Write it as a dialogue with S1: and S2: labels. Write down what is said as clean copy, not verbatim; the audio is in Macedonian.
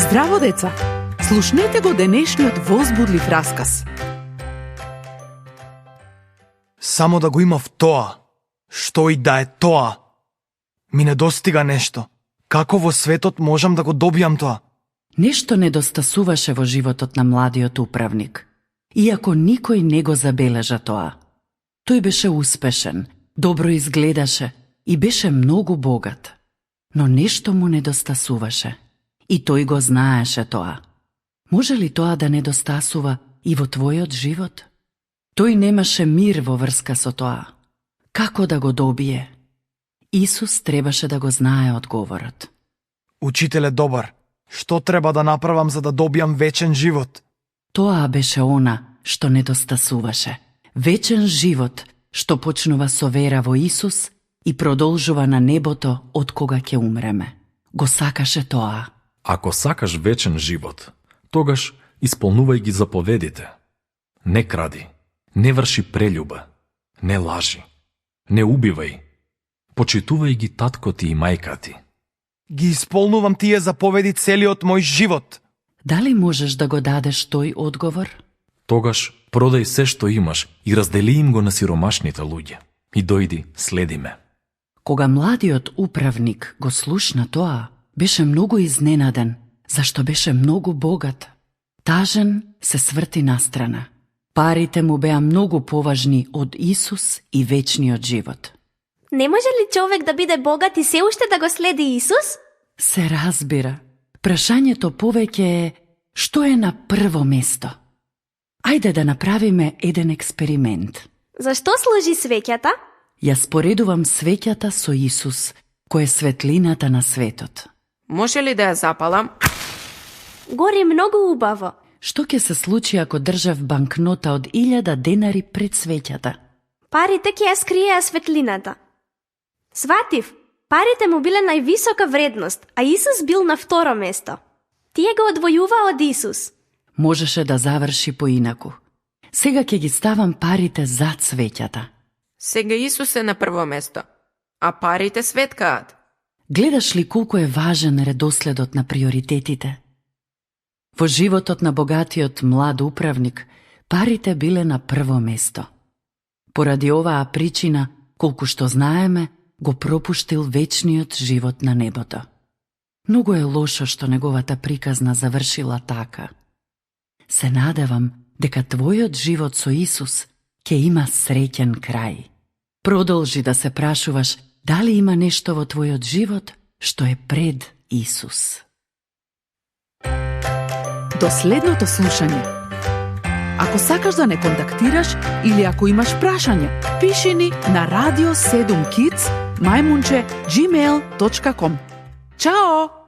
S1: Здраво, деца! Слушнете го денешниот возбудлив расказ.
S2: Само да го имав тоа, што и да е тоа. Ми недостига нешто. Како во светот можам да го добијам тоа?
S3: Нешто недостасуваше во животот на младиот управник, иако никој не го забележа тоа. Тој беше успешен, добро изгледаше и беше многу богат. Но нешто му недостасуваше. И тој го знаеше тоа. Може ли тоа да недостасува и во твојот живот? Тој немаше мир во врска со тоа. Како да го добие? Исус требаше да го знае одговорот.
S2: Учителе добар, што треба да направам за да добијам вечен живот?
S3: Тоа беше она што недостасуваше. Вечен живот што почнува со вера во Исус и продолжува на небото од кога ќе умреме. Го сакаше тоа.
S4: Ако сакаш вечен живот, тогаш исполнувај ги заповедите. Не кради, не врши прелюба, не лажи, не убивај, почитувај ги татко ти и мајка ти.
S2: Ги исполнувам тие заповеди целиот мој живот.
S3: Дали можеш да го дадеш тој одговор?
S4: Тогаш продај се што имаш и раздели им го на сиромашните луѓе. И дојди, следи ме.
S3: Кога младиот управник го слушна тоа, беше многу изненаден, зашто беше многу богат. Тажен се сврти настрана. Парите му беа многу поважни од Исус и вечниот живот.
S5: Не може ли човек да биде богат и се уште да го следи Исус?
S3: Се разбира. Прашањето повеќе е што е на прво место. Ајде да направиме еден експеримент.
S5: Зашто служи свеќата?
S3: Ја споредувам свеќата со Исус, кој е светлината на светот.
S6: Може ли да ја запалам?
S5: Гори многу убаво.
S3: Што ќе се случи ако држав банкнота од 1000 денари пред свеќата?
S5: Парите ќе ја скриеа светлината. Сватив, парите му биле највисока вредност, а Исус бил на второ место. Тие го одвојува од Исус.
S3: Можеше да заврши поинаку. Сега ќе ги ставам парите зад свеќата.
S6: Сега Исус е на прво место, а парите светкаат.
S3: Гледаш ли колку е важен редоследот на приоритетите? Во животот на богатиот млад управник, парите биле на прво место. Поради оваа причина, колку што знаеме, го пропуштил вечниот живот на небото. Многу е лошо што неговата приказна завршила така. Се надевам дека твојот живот со Исус ќе има среќен крај. Продолжи да се прашуваш дали има нешто во твојот живот што е пред Исус.
S1: До следното слушање. Ако сакаш да не контактираш или ако имаш прашање, пиши ни на radio7kids@gmail.com. Чао!